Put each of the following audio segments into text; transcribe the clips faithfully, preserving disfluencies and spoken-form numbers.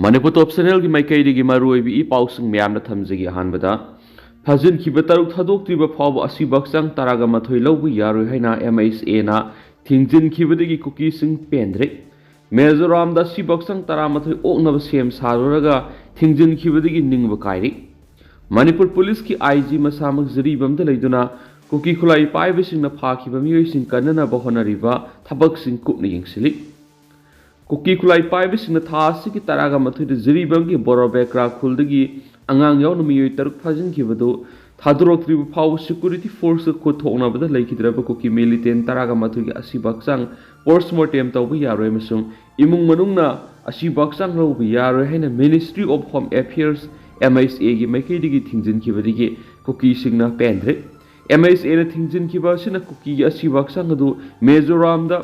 ꯃꯅꯤꯄꯨꯔ ꯇꯣꯞ ꯆꯦꯅꯦꯜꯒꯤ ꯃꯥꯏꯀꯩꯗꯒꯤ ꯃꯔꯨꯑꯣꯏꯕ ꯏ ꯄꯥꯎꯁꯤꯡ ꯃꯌꯥꯝꯅ ꯊꯝꯖꯒꯦ꯫ ꯑꯍꯥꯟꯕꯗ, ꯐꯥꯖꯤꯟꯈꯤꯕ ꯇꯔꯨꯛ ꯊꯥꯗꯣꯛꯇ꯭ꯔꯤꯕ ꯐꯥꯎꯕ ꯑꯁꯤꯕ ꯍꯛꯆꯥꯡ ꯇꯔꯥꯒ ꯃꯥꯊꯣꯏ ꯂꯧꯕ ꯌꯥꯔꯣꯏ ꯍꯥꯏꯅ ꯑꯦꯝ ꯑꯩꯆ ꯑꯦꯅ ꯊꯤꯡꯖꯤꯟꯈꯤꯕꯗꯒꯤ ꯀꯨꯀꯤꯁꯤꯡ ꯄꯦꯟꯗ꯭ꯔꯦ꯫ ꯃꯤꯖꯣꯔꯥꯝꯗ ꯑꯁꯤꯕ ꯍꯛꯆꯥꯡ ꯇꯔꯥꯃꯥꯊꯣꯏ ꯑꯣꯛꯅꯕ ꯁꯦꯝ ꯁꯥꯔꯨꯔꯒ ꯊꯤꯡꯖꯤꯟꯈꯤꯕꯗꯒꯤ ꯅꯤꯡꯕ ꯀꯥꯏꯔꯦ꯫ ꯃꯅꯤꯄꯨꯔ ꯄꯨꯂꯤꯁꯀꯤ ꯑꯥꯏ ꯖꯤ ꯃꯁꯥꯃꯛ ꯖꯤꯔꯤꯕꯥꯝꯗ ꯂꯩꯗꯨꯅ ꯀꯨꯀꯤ ꯈꯨꯠꯂꯥꯏ ꯄꯥꯏꯕꯁꯤꯡꯅ ꯐꯥꯈꯤꯕ ꯃꯤꯑꯣꯏꯁꯤꯡ ꯀꯟꯅꯅꯕ ꯍꯣꯠꯅꯔꯤꯕ ꯊꯕꯛꯁꯤꯡ ꯀꯨꯞꯅ ꯌꯦꯡꯁꯤꯜꯂꯤ꯫ ꯀꯨꯀꯤ ꯈꯨꯠꯂꯥꯏ ꯄꯥꯏꯕꯁꯤꯡꯅ ꯊꯥ ꯑꯁꯤꯒꯤ ꯇꯔꯥꯒ ꯃꯥꯊꯣꯏꯗ ꯖꯤꯔꯤꯕꯥꯝꯒꯤ ꯕꯣꯔꯣꯕꯦꯀ꯭ꯔꯥ ꯈꯨꯜꯗꯒꯤ ꯑꯉꯥꯡ ꯌꯥꯎꯅ ꯃꯤꯑꯣꯏ ꯇꯔꯨꯛ ꯐꯥꯖꯤꯟꯈꯤꯕꯗꯨ ꯊꯥꯗꯣꯔꯛꯇ꯭ꯔꯤꯕ ꯐꯥꯎꯕ ꯁꯦꯀ꯭ꯌꯨꯔꯤꯇꯤ ꯐꯣꯔꯁꯀ ꯈꯨꯠ ꯊꯣꯛꯅꯕꯗ ꯂꯩꯈꯤꯗ꯭ꯔꯕ ꯀꯨꯀꯤ ꯃꯤꯂꯤꯇꯦꯟ ꯇꯔꯥꯒ ꯃꯥꯊꯣꯏꯒꯤ ꯑꯁꯤꯕ ꯍꯛꯆꯥꯡ ꯄꯣꯁꯃꯣꯔꯇꯦꯝ ꯇꯧꯕ ꯌꯥꯔꯣꯏ ꯑꯃꯁꯨꯡ ꯏꯃꯨꯡ ꯃꯅꯨꯡꯅ ꯑꯁꯤꯕ ꯍꯛꯆꯥꯡ ꯂꯧꯕ ꯌꯥꯔꯣꯏ ꯍꯥꯏꯅ ministry of home affairs, M H ꯑꯦꯒꯤ ꯃꯥꯏꯀꯩꯗꯒꯤ ꯊꯤꯡꯖꯤꯟꯈꯤꯕꯗꯒꯤ ꯀꯨꯀꯤꯁꯤꯡꯅ ꯄꯦꯟꯗ꯭ꯔꯦ꯫ ꯑꯦꯝ ꯑꯩꯆ ꯑꯦꯅ ꯊꯤꯡꯖꯤꯟꯈꯤꯕ ꯑꯁꯤꯅ ꯀꯨꯀꯤꯒꯤ ꯑꯁꯤꯕ ꯍꯛꯆꯥꯡ ꯑꯗꯨ ꯃꯤꯖꯣꯔꯥꯝꯗ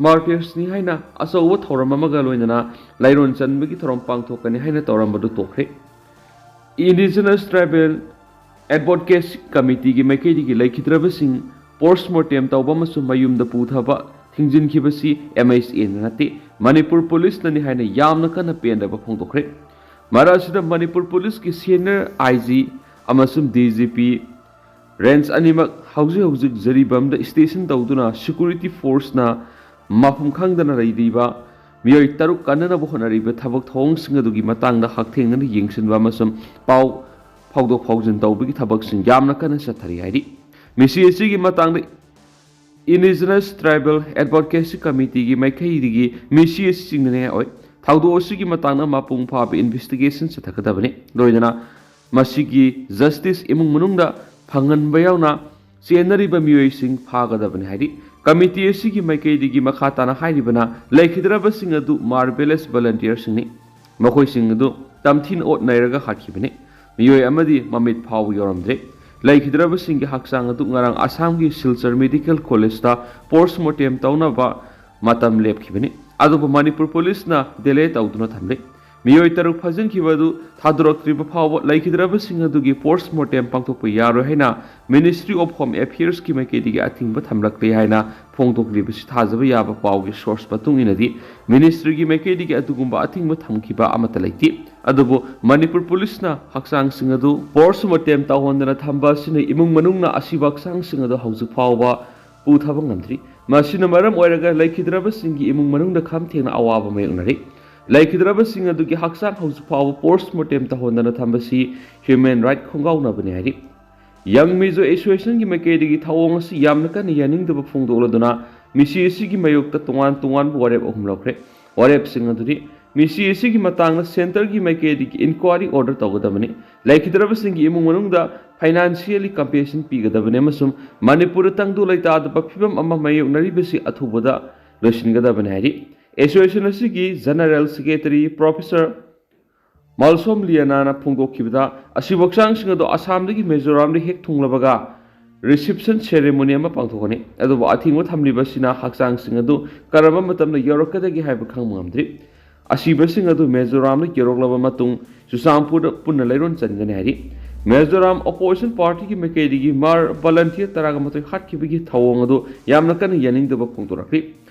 ꯃꯥꯔꯇꯤꯌꯔꯁꯅꯤ ꯍꯥꯏꯅ ꯑꯆꯧꯕ ꯊꯧꯔꯝ ꯑꯃꯒ ꯂꯣꯏꯅꯅ ꯂꯥꯏꯔꯣꯟ ꯆꯟꯕꯒꯤ ꯊꯧꯔꯝ ꯄꯥꯡꯊꯣꯛꯀꯅꯤ ꯍꯥꯏꯅ ꯇꯧꯔꯝꯕꯗꯨ ꯇꯣꯛꯈ꯭ꯔꯦ꯫ ꯏꯟꯗꯤꯖꯤꯅꯁ ꯇ꯭ꯔꯥꯏꯕꯦꯜ ꯑꯦꯗꯚꯣꯀꯦꯁꯤ ꯀꯃꯤꯇꯤꯒꯤ ꯃꯥꯏꯀꯩꯗꯒꯤ ꯂꯩꯈꯤꯗ꯭ꯔꯕꯁꯤꯡ ꯄꯣꯁꯃꯣꯔꯇꯦꯝ ꯇꯧꯕ ꯑꯃꯁꯨꯡ ꯃꯌꯨꯝꯗ ꯄꯨꯊꯕ ꯊꯤꯡꯖꯤꯟꯈꯤꯕꯁꯤ ꯑꯦꯝ ꯑꯩꯆ ꯑꯦꯅ ꯅꯠꯇꯦ, ꯃꯅꯤꯄꯨꯔ ꯄꯨꯂꯤꯁꯅꯅꯤ ꯍꯥꯏꯅ ꯌꯥꯝꯅ ꯀꯟꯅ ꯄꯦꯟꯗꯕ ꯐꯣꯡꯗꯣꯛꯈ꯭ꯔꯦ꯫ ꯃꯔꯛ ꯑꯁꯤꯗ, ꯃꯅꯤꯄꯨꯔ ꯄꯨꯂꯤꯁꯀꯤ ꯁꯦꯅꯤꯌꯔ ꯑꯥꯏ ꯖꯤ ꯑꯃꯁꯨꯡ ꯗꯤ ꯖꯤ ꯄꯤ ꯔꯦꯟꯖ ꯑꯅꯤꯃꯛ ꯍꯧꯖꯤꯛ ꯍꯧꯖꯤꯛ ꯖꯤꯔꯤꯕꯥꯝꯗ ꯁ꯭ꯇꯦꯁꯟ ꯇꯧꯗꯨꯅ ꯁꯦꯀ꯭ꯌꯨꯔꯤꯇꯤ ꯐꯣꯔꯁꯅ ꯃꯐꯝ ꯈꯪꯗꯅ ꯂꯩꯔꯤꯕ ꯃꯤꯑꯣꯏ ꯇꯔꯨꯛ ꯀꯟꯅꯅꯕ ꯍꯣꯠꯅꯔꯤꯕ ꯊꯕꯛ ꯊꯧꯑꯣꯡꯁꯤꯡ ꯑꯗꯨꯒꯤ ꯃꯇꯥꯡꯗ ꯍꯛꯊꯦꯡꯅꯅ ꯌꯦꯡꯁꯤꯟꯕ ꯑꯃꯁꯨꯡ ꯄꯥꯎ ꯐꯥꯎꯗꯣꯛ ꯐꯥꯎꯖꯤꯟ ꯇꯧꯕꯒꯤ ꯊꯕꯛꯁꯤꯡ ꯌꯥꯝꯅ ꯀꯟꯅ ꯆꯠꯊꯔꯤ ꯍꯥꯏꯔꯤ꯫ ꯃꯤꯁꯤ ꯑꯁꯤꯒꯤ ꯃꯇꯥꯡꯗ ꯏꯟꯗꯤꯖꯤꯅꯁ ꯇ꯭ꯔꯥꯏꯕꯦꯜ ꯑꯦꯗꯚꯣꯀꯦꯁꯤ ꯀꯃꯤꯇꯤꯒꯤ ꯃꯥꯏꯀꯩꯗꯒꯤ ꯃꯤꯁꯤ ꯑꯁꯤ ꯆꯤꯡꯅꯅꯤꯡꯉꯥꯏ ꯑꯣꯏ꯫ ꯊꯧꯗꯣꯛ ꯑꯁꯤꯒꯤ ꯃꯇꯥꯡꯗ ꯃꯄꯨꯡ ꯐꯥꯕ ꯏꯟꯚꯦꯁꯇꯤꯒꯦꯁꯟ ꯆꯠꯊꯒꯗꯕꯅꯤ꯫ ꯂꯣꯏꯅꯅ ꯃꯁꯤꯒꯤ ꯖꯁꯇꯤꯁ ꯏꯃꯨꯡ ꯃꯅꯨꯡꯗ ꯐꯪꯍꯟꯕ ꯌꯥꯎꯅ ꯆꯦꯟꯅꯔꯤꯕ ꯃꯤꯑꯣꯏꯁꯤꯡ ꯐꯥꯒꯗꯕꯅꯤ ꯍꯥꯏꯔꯤ꯫ ꯀꯃꯤꯇꯤ ꯑꯁꯤꯒꯤ ꯃꯥꯏꯀꯩꯗꯒꯤ ꯃꯈꯥ ꯇꯥꯅ ꯍꯥꯏꯔꯤꯕꯅ ꯂꯩꯈꯤꯗ꯭ꯔꯕꯁꯤꯡ ꯑꯗꯨ ꯃꯥꯔꯕꯦꯂꯁ ꯚꯂꯟꯇꯤꯌꯔꯁꯤꯡꯅꯤ꯫ ꯃꯈꯣꯏꯁꯤꯡ ꯑꯗꯨ ꯇꯝꯊꯤꯅ ꯑꯣꯠ ꯅꯩꯔꯒ ꯍꯥꯠꯈꯤꯕꯅꯤ꯫ ꯃꯤꯑꯣꯏ ꯑꯃꯗꯤ ꯃꯃꯤꯠ ꯐꯥꯎꯕ ꯌꯥꯎꯔꯝꯗ꯭ꯔꯦ꯫ ꯂꯩꯈꯤꯗ꯭ꯔꯕꯁꯤꯡꯒꯤ ꯍꯛꯆꯥꯡ ꯑꯗꯨ ꯉꯔꯥꯡ ꯑꯁꯥꯝꯒꯤ ꯁꯤꯜꯆꯔ ꯃꯦꯗꯤꯀꯦꯜ ꯀꯣꯂꯦꯖꯇ ꯄꯣꯁꯃꯣꯔꯇꯦꯝ ꯇꯧꯅꯕ ꯃꯇꯝ ꯂꯦꯞꯈꯤꯕꯅꯤ꯫ ꯑꯗꯨꯕꯨ ꯃꯅꯤꯄꯨꯔ ꯄꯨꯂꯤꯁꯅ ꯗꯤꯂꯦ ꯇꯧꯗꯨꯅ ꯊꯝꯂꯤ꯫ ꯃꯤꯑꯣꯏ ꯇꯔꯨꯛ ꯐꯥꯖꯤꯟꯈꯤꯕ ꯑꯗꯨ ꯊꯥꯗꯣꯔꯛꯇ꯭ꯔꯤꯕ ꯐꯥꯎꯕ ꯂꯩꯈꯤꯗ꯭ꯔꯕꯁꯤꯡ ꯑꯗꯨꯒꯤ ꯄꯣꯁ꯭ꯠꯃꯣꯔꯇꯦꯝ ꯄꯥꯡꯊꯣꯛꯄ ꯌꯥꯔꯣꯏ ꯍꯥꯏꯅ Ministry of Home Affairsꯀꯤ ꯃꯥꯏꯀꯩꯗꯒꯤ ꯑꯊꯤꯡꯕ ꯊꯝꯂꯛꯂꯦ ꯍꯥꯏꯅ ꯐꯣꯡꯗꯣꯛꯂꯤꯕꯁꯤ ꯊꯥꯖꯕ ꯌꯥꯕ ꯄꯥꯎꯒꯤ ꯁꯣꯔꯁ ꯃꯇꯨꯡ ꯏꯟꯅꯗꯤ Ministryꯒꯤ ꯃꯥꯏꯀꯩꯗꯒꯤ ꯑꯗꯨꯒꯨꯝꯕ ꯑꯊꯤꯡꯕ ꯊꯝꯈꯤꯕ ꯑꯃꯠꯇ ꯂꯩꯇꯦ꯫ ꯑꯗꯨꯕꯨ ꯃꯅꯤꯄꯨꯔ ꯄꯨꯂꯤꯁꯅ ꯍꯛꯆꯥꯡꯁꯤꯡ ꯑꯗꯨ ꯄꯣꯁ꯭ꯠꯃꯣꯔꯇꯦꯝ ꯇꯧꯍꯟꯗꯅ ꯊꯝꯕ ꯑꯁꯤꯅ ꯏꯃꯨꯡ ꯃꯅꯨꯡꯅ ꯑꯁꯤꯕ ꯍꯛꯆꯥꯡꯁꯤꯡ ꯑꯗꯨ ꯍꯧꯖꯤꯛ ꯐꯥꯎꯕ ꯄꯨꯊꯕ ꯉꯝꯗ꯭ꯔꯤ꯫ ꯃꯁꯤꯅ ꯃꯔꯝ ꯑꯣꯏꯔꯒ ꯂꯩꯈꯤꯗ꯭ꯔꯕꯁꯤꯡꯒꯤ ꯏꯃꯨꯡ ꯃꯅꯨꯡꯗ ꯈꯝ ꯊꯦꯡꯅ ꯑꯋꯥꯕ ꯃꯥꯌꯣꯛꯅꯔꯤ꯫ ꯂꯩꯈꯤꯗ꯭ꯔꯕꯁꯤꯡ ꯑꯗꯨꯒꯤ ꯍꯛꯆꯥꯡ ꯍꯧꯖꯤꯛ ꯐꯥꯎꯕ ꯄꯣꯁ꯭ꯠꯃꯣꯔꯇꯦꯝ ꯇꯧꯍꯟꯗꯅ ꯊꯝꯕꯁꯤ ꯍ꯭ꯌꯨꯃꯦꯟ ꯔꯥꯏꯠ ꯈꯣꯡꯒꯥꯎꯅꯕꯅꯤ ꯍꯥꯏꯔꯤ꯫ ꯌꯪ ꯃꯤꯖꯣ ꯑꯦꯁꯣꯁꯤꯌꯦꯁꯟꯒꯤ ꯃꯥꯏꯀꯩꯗꯒꯤ ꯊꯧꯑꯣꯡ ꯑꯁꯤ ꯌꯥꯝꯅ ꯀꯟꯅ ꯌꯥꯅꯤꯡꯗꯕ ꯐꯣꯡꯗꯣꯛꯂꯗꯨꯅ ꯃꯤꯁꯤ ꯑꯁꯤꯒꯤ ꯃꯥꯌꯣꯛꯇ ꯇꯣꯉꯥꯟ ꯇꯣꯉꯥꯟꯕ ꯋꯥꯔꯦꯞ ꯑꯍꯨꯝ ꯂꯧꯈ꯭ꯔꯦ꯫ ꯋꯥꯔꯦꯞꯁꯤꯡ ꯑꯗꯨꯗꯤ ꯃꯤꯁꯤ ꯑꯁꯤꯒꯤ ꯃꯇꯥꯡꯗ ꯁꯦꯟꯇꯔꯒꯤ ꯃꯥꯏꯀꯩꯗꯒꯤ ꯏꯟꯀ꯭ꯋꯥꯔꯤ ꯑꯣꯔꯗꯔ ꯇꯧꯒꯗꯕꯅꯤ꯫ ꯂꯩꯈꯤꯗ꯭ꯔꯕꯁꯤꯡꯒꯤ ꯏꯃꯨꯡ ꯃꯅꯨꯡꯗ ꯐꯥꯏꯅꯥꯟꯁꯤꯌꯦꯜꯂꯤ ꯀꯝꯄꯦꯟꯁꯦꯁꯟ ꯄꯤꯒꯗꯕꯅꯤ ꯑꯃꯁꯨꯡ ꯃꯅꯤꯄꯨꯔꯗ ꯇꯪꯗꯨ ꯂꯩꯇꯥꯗꯕ ꯐꯤꯕꯝ ꯑꯃ ꯃꯥꯌꯣꯛꯅꯔꯤꯕꯁꯤ ꯑꯊꯨꯕꯗ ꯂꯣꯏꯁꯤꯟꯒꯗꯕꯅꯤ ꯍꯥꯏꯔꯤ꯫ ꯑꯦꯁꯣꯁꯤꯌꯦꯁꯟ ꯑꯁꯤꯒꯤ ꯖꯦꯅꯔꯦꯜ ꯁꯦꯀ꯭ꯔꯦꯇꯔꯤ ꯄ꯭ꯔꯣꯐꯦꯁꯔ ꯃꯥꯜꯁꯣꯝ ꯂꯤꯌꯥꯅꯥꯅ ꯐꯣꯡꯗꯣꯛꯈꯤꯕꯗ, ꯑꯁꯤꯕ ꯍꯛꯆꯥꯡꯁꯤꯡ ꯑꯗꯨ ꯑꯁꯥꯝꯗꯒꯤ ꯃꯤꯖꯣꯔꯥꯝꯗ ꯍꯦꯛ ꯊꯨꯡꯂꯕꯒ ꯔꯤꯁꯤꯞꯁꯟ ꯁꯦꯔꯦꯃꯣꯅꯤ ꯑꯃ ꯄꯥꯡꯊꯣꯛꯀꯅꯤ꯫ ꯑꯗꯨꯕꯨ ꯑꯊꯤꯡꯕ ꯊꯝꯂꯤꯕ ꯑꯁꯤꯅ ꯍꯛꯆꯥꯡꯁꯤꯡ ꯑꯗꯨ ꯀꯔꯝꯕ ꯃꯇꯝꯗ ꯌꯧꯔꯛꯀꯗꯒꯦ ꯍꯥꯏꯕ ꯈꯪꯕ ꯉꯝꯗ꯭ꯔꯤ꯫ ꯑꯁꯤꯕꯁꯤꯡ ꯑꯗꯨ ꯃꯤꯖꯣꯔꯥꯝꯗ ꯌꯧꯔꯛꯂꯕ ꯃꯇꯨꯡ ꯆꯨꯔꯆꯥꯟꯄꯨꯔꯗ ꯄꯨꯟꯅ ꯂꯩꯔꯣꯟ ꯆꯟꯒꯅꯤ ꯍꯥꯏꯔꯤ꯫ ꯃꯤꯖꯣꯔꯥꯝ ꯑꯣꯄꯣꯖꯤꯁꯟ ꯄꯥꯔꯇꯤꯒꯤ ꯃꯥꯏꯀꯩꯗꯒꯤ ꯃꯥꯔ ꯚꯣꯂꯟꯇꯤꯌꯔ ꯇꯔꯥꯒ ꯃꯥꯊꯣꯏ ꯍꯥꯠꯈꯤꯕꯒꯤ ꯊꯧꯑꯣꯡ ꯑꯗꯨ ꯌꯥꯝꯅ ꯀꯟꯅ ꯌꯥꯅꯤꯡꯗꯕ ꯐꯣꯡꯗꯣꯔꯛꯂꯤ꯫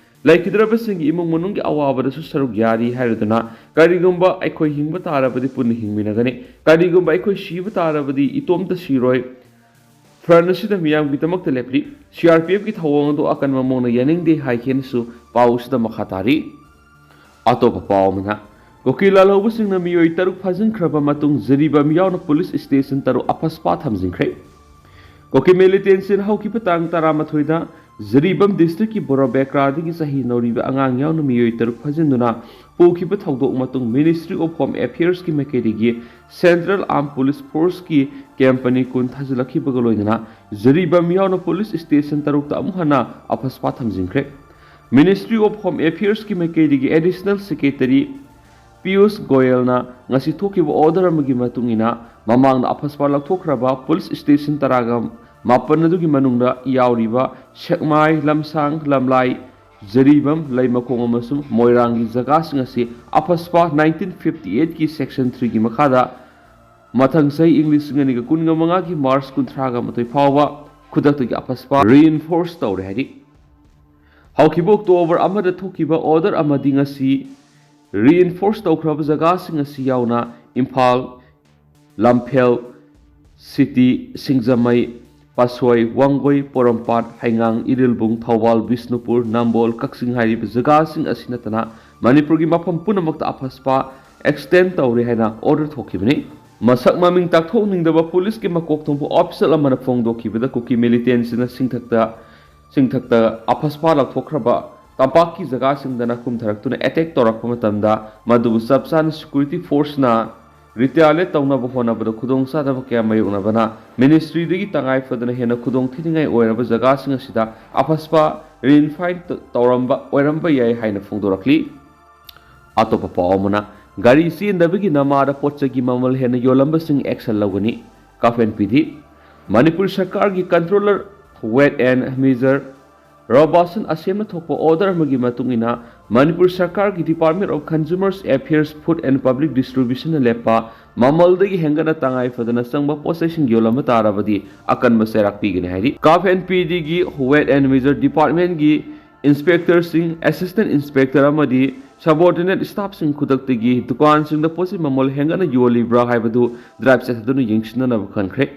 ꯂꯩꯈꯤꯗ꯭ꯔꯕꯁꯤꯡꯒꯤ ꯏꯃꯨꯡ ꯃꯅꯨꯡꯒꯤ ꯑꯋꯥꯕꯗꯁꯨ ꯁꯔꯨꯛ ꯌꯥꯔꯤ ꯍꯥꯏꯔꯗꯨꯅ, "ꯀꯔꯤꯒꯨꯝꯕ ꯑꯩꯈꯣꯏ ꯍꯤꯡꯕ ꯇꯥꯔꯕꯗꯤ ꯄꯨꯟꯅ ꯍꯤꯡꯃꯤꯟꯅꯒꯅꯤ, ꯀꯔꯤꯒꯨꯝꯕ ꯑꯩꯈꯣꯏ ꯁꯤꯕ ꯇꯥꯔꯕꯗꯤ ꯏꯇꯣꯝꯇ ꯁꯤꯔꯣꯏ꯫ ꯐ꯭ꯔꯟꯠ ꯑꯁꯤꯗ ꯃꯤꯌꯥꯝꯒꯤꯗꯃꯛꯇ ꯂꯦꯞꯂꯤ꯫ ꯁꯤ ꯑꯥꯔ ꯄꯤ ꯑꯦꯐꯀꯤ ꯊꯧꯑꯣꯡ ꯑꯗꯨ ꯑꯀꯟꯕ ꯃꯑꯣꯡꯗ ꯌꯥꯅꯤꯡꯗꯦ" ꯍꯥꯏꯈꯤꯅꯁꯨ ꯄꯥꯎ ꯑꯁꯤꯗ ꯃꯈꯥ ꯇꯥꯔꯤ꯫ ꯑꯇꯣꯞꯄ ꯄꯥꯎ ꯑꯃꯅ, ꯀꯨꯀꯤ ꯂꯥꯜꯍꯧꯕꯁꯤꯡꯅ ꯃꯤꯑꯣꯏ ꯇꯔꯨꯛ ꯐꯥꯖꯤꯟꯈ꯭ꯔꯕ ꯃꯇꯨꯡ ꯖꯤꯔꯤꯕꯥꯝ ꯌꯥꯎꯅ ꯄꯨꯂꯤꯁ ꯁ꯭ꯇꯦꯁꯟ ꯇꯔꯨꯛ ꯑꯐꯁꯄꯥ ꯊꯝꯖꯤꯟꯈ꯭ꯔꯦ꯫ ꯀꯨꯀꯤ ꯃꯤꯂꯤꯇꯦꯟꯁꯤꯅ ꯍꯧꯈꯤꯕ ꯇꯥꯡ ꯇꯔꯥꯃꯥꯊꯣꯏꯗ ꯖꯤꯔꯤꯕꯥꯝ ꯗꯤꯁꯇ꯭ꯔꯤꯛꯀꯤ ꯕꯣꯔꯥꯕꯦꯀ꯭ꯔꯥꯗꯒꯤ ꯆꯍꯤ ꯅꯧꯔꯤꯕ ꯑꯉꯥꯡ ꯌꯥꯎꯅ ꯃꯤꯑꯣꯏ ꯇꯔꯨꯛ ꯐꯥꯖꯤꯟꯗꯨꯅ ꯄꯨꯈꯤꯕ ꯊꯧꯗꯣꯛ ꯃꯇꯨꯡ Ministry of Home Affairsꯀꯤ ꯃꯥꯏꯀꯩꯗꯒꯤ Central Armed Police Forceꯀꯤ ꯀꯦꯝ ꯄꯅꯤ ꯀꯨꯟ ꯊꯥꯖꯤꯜꯂꯛꯈꯤꯕꯒ ꯂꯣꯏꯅꯅ ꯖꯤꯔꯤꯕꯥꯝ ꯌꯥꯎꯅ ꯄꯨꯂꯤꯁ ꯁ꯭ꯇꯦꯁꯟ ꯇꯔꯨꯛꯇ ꯑꯃꯨꯛ ꯍꯟꯅ ꯑꯐꯁꯄꯥ ꯊꯝꯖꯤꯟꯈ꯭ꯔꯦ꯫ Ministry of Home Affairsꯀꯤ ꯃꯥꯏꯀꯩꯗꯒꯤ Additional Secretary ꯄꯤꯌꯨꯁ ꯒꯣꯌꯦꯜꯅ ꯉꯁꯤ ꯊꯣꯛꯈꯤꯕ ꯑꯣꯔꯗꯔ ꯑꯃꯒꯤ ꯃꯇꯨꯡ ꯏꯟꯅ, ꯃꯃꯥꯡꯗ ꯑꯐꯁꯄꯥ ꯂꯧꯊꯣꯛꯈ꯭ꯔꯕ ꯄꯨꯂꯤꯁ ꯁ꯭ꯇꯦꯁꯟ ꯇꯔꯥꯒ ꯃꯥꯄꯟ ꯑꯗꯨꯒꯤ ꯃꯅꯨꯡꯗ ꯌꯥꯎꯔꯤꯕ ꯁꯦꯛꯃꯥꯏ, ꯂꯝꯁꯥꯡ, ꯂꯝꯂꯥꯏ, ꯖꯔꯤꯕꯝ, ꯂꯩꯃꯈꯣꯡ ꯑꯃꯁꯨꯡ ꯃꯣꯏꯔꯥꯡꯒꯤ ꯖꯒꯥꯁꯤꯡ ꯑꯁꯤ ꯑꯐꯁꯄꯥ nineteen fifty eight ꯀꯤ section three ꯒꯤ ꯃꯈꯥꯗ ꯃꯊꯪ ꯆꯍꯤ ꯏꯪ ꯂꯤꯁꯤꯡ ꯑꯅꯤꯒ ꯀꯨꯟꯒ ꯃꯉꯥꯒꯤ March ꯀꯨꯟꯊ꯭ꯔꯥꯒ ꯃꯥꯊꯣꯏ ꯐꯥꯎꯕ ꯈꯨꯗꯛꯇꯒꯤ ꯑꯐꯁꯄꯥ reinforce ꯇꯧꯔꯦ ꯍꯥꯏꯔꯤ꯫ ꯍꯧꯈꯤꯕ October ꯑꯃꯗ ꯊꯣꯛꯈꯤꯕ order ꯑꯃꯗꯤ ꯉꯁꯤ reinforce ꯇꯧꯈ꯭ꯔꯕ ꯖꯒꯥꯁꯤꯡ ꯑꯁꯤ ꯌꯥꯎꯅ ꯏꯝꯐꯥꯜ, ꯂꯝꯐꯦꯜ, ꯁꯤꯇꯤ, ꯁꯤꯡꯖꯃꯩ, ꯄꯥꯠꯁꯣꯏ, ꯋꯥꯡꯒꯣꯏ, ꯄꯣꯔꯣꯝꯄꯥꯠ, ꯍꯩꯉꯥꯡ, ꯏꯔꯤꯜꯕꯨꯡ, ꯊꯧꯕꯥꯜ, ꯕꯤꯁꯅꯨꯄꯨꯔ, ꯅꯝꯕꯣꯜ, ꯀꯛꯆꯤꯡ ꯍꯥꯏꯔꯤꯕ ꯖꯒꯥꯁꯤꯡ ꯑꯁꯤ ꯅꯠꯇꯅ ꯃꯅꯤꯄꯨꯔꯒꯤ ꯃꯐꯝ ꯄꯨꯝꯅꯃꯛꯇ ꯑꯐꯁꯄꯥ extend ꯇꯧꯔꯦ ꯍꯥꯏꯅ order ꯊꯣꯛꯈꯤꯕꯅꯤ꯫ ꯃꯁꯛ ꯃꯃꯤꯡ ꯇꯥꯛꯊꯣꯛꯅꯤꯡꯗꯕ ꯄꯨꯂꯤꯁꯀꯤ ꯃꯀꯣꯛ ꯊꯣꯡꯕ official ꯑꯃꯅ ꯐꯣꯡꯗꯣꯛꯈꯤꯕꯗ ꯀꯨꯀꯤ militantꯁꯤꯡꯅ ꯁꯤꯡꯊꯛꯇ ꯁꯤꯡꯊꯛꯇ ꯑꯐꯁꯄꯥ ꯂꯧꯊꯣꯛꯈ꯭ꯔꯕ ꯇꯝꯄꯥꯛꯀꯤ ꯖꯒꯥꯁꯤꯡꯗꯅ ꯀꯨꯝꯊꯔꯛꯇꯨꯅ attack ꯇꯧꯔꯛꯄ ꯃꯇꯝꯗ ꯃꯗꯨꯕꯨ ꯆꯞ ꯆꯥꯅ security forceꯅ retaliate ꯇꯧꯅꯕ ꯍꯣꯠꯅꯕꯗ ꯈꯨꯗꯣꯡꯆꯥꯗꯕ ꯀꯌꯥ ꯃꯥꯌꯣꯛꯅꯕꯅ ministryꯗꯒꯤ ꯇꯉꯥꯏ ꯐꯗꯅ ꯍꯦꯟꯅ ꯈꯨꯗꯣꯡ ꯊꯤꯅꯤꯡꯉꯥꯏ ꯑꯣꯏꯔꯕ ꯖꯒꯥꯁꯤꯡ ꯑꯁꯤꯗ ꯑꯐꯁꯄꯥ reinforce ꯇꯧꯔꯝꯕ ꯑꯣꯏꯔꯝꯕ ꯌꯥꯏ ꯍꯥꯏꯅ ꯐꯣꯡꯗꯣꯔꯛꯂꯤ꯫ ꯑꯇꯣꯞꯄ ꯄꯥꯎ ꯑꯃꯅ, ꯒꯥꯔꯤ ꯆꯦꯟꯗꯕꯒꯤ ꯅꯃꯥꯗ ꯄꯣꯠ ꯆꯩꯒꯤ ꯃꯃꯜ ꯍꯦꯟꯅ ꯌꯣꯜꯂꯝꯕꯁꯤꯡ action ꯂꯧꯒꯅꯤ꯫ ꯀꯥꯐꯦꯟ ꯄꯤꯗꯤ꯫ ꯃꯅꯤꯄꯨꯔ ꯁꯔꯀꯥꯔꯒꯤ controller weight and measure ꯔꯣꯕꯥꯁꯟ ꯑꯁꯦꯝꯅ ꯊꯣꯛꯄ order ꯑꯃꯒꯤ ꯃꯇꯨꯡ ꯏꯟꯅ ꯃꯅꯤꯄꯨꯔ ꯁꯔꯀꯥꯔꯒꯤ Department of Consumers Affairs, Food and Public Distributionꯅ ꯂꯦꯞꯄ ꯃꯃꯜꯗꯒꯤ ꯍꯦꯟꯒꯠꯅ ꯇꯉꯥꯏ ꯐꯗꯅ ꯆꯪꯕ ꯄꯣꯠꯆꯩꯁꯤꯡ ꯌꯣꯜꯂꯝꯕ ꯇꯥꯔꯕꯗꯤ ꯑꯀꯟꯕ ꯆꯩꯔꯥꯛ ꯄꯤꯒꯅꯤ ꯍꯥꯏꯔꯤ꯫ ꯀꯥꯐꯦꯟ ꯄꯤꯗꯤꯒꯤ weight and measure departmentꯒꯤ inspectorꯁꯤꯡ, assistant inspector ꯑꯃꯗꯤ subordinate staffꯁꯤꯡ ꯈꯨꯗꯛꯇꯒꯤ ꯗꯨꯀꯥꯟꯁꯤꯡꯗ ꯄꯣꯠꯆꯩ ꯃꯃꯜ ꯍꯦꯟꯒꯠꯅ ꯌꯣꯜꯂꯤꯕ꯭ꯔꯥ ꯍꯥꯏꯕꯗꯨ drive ꯆꯠꯊꯗꯨꯅ ꯌꯦꯡꯁꯤꯟꯅꯅꯕ ꯈꯟꯈ꯭ꯔꯦ꯫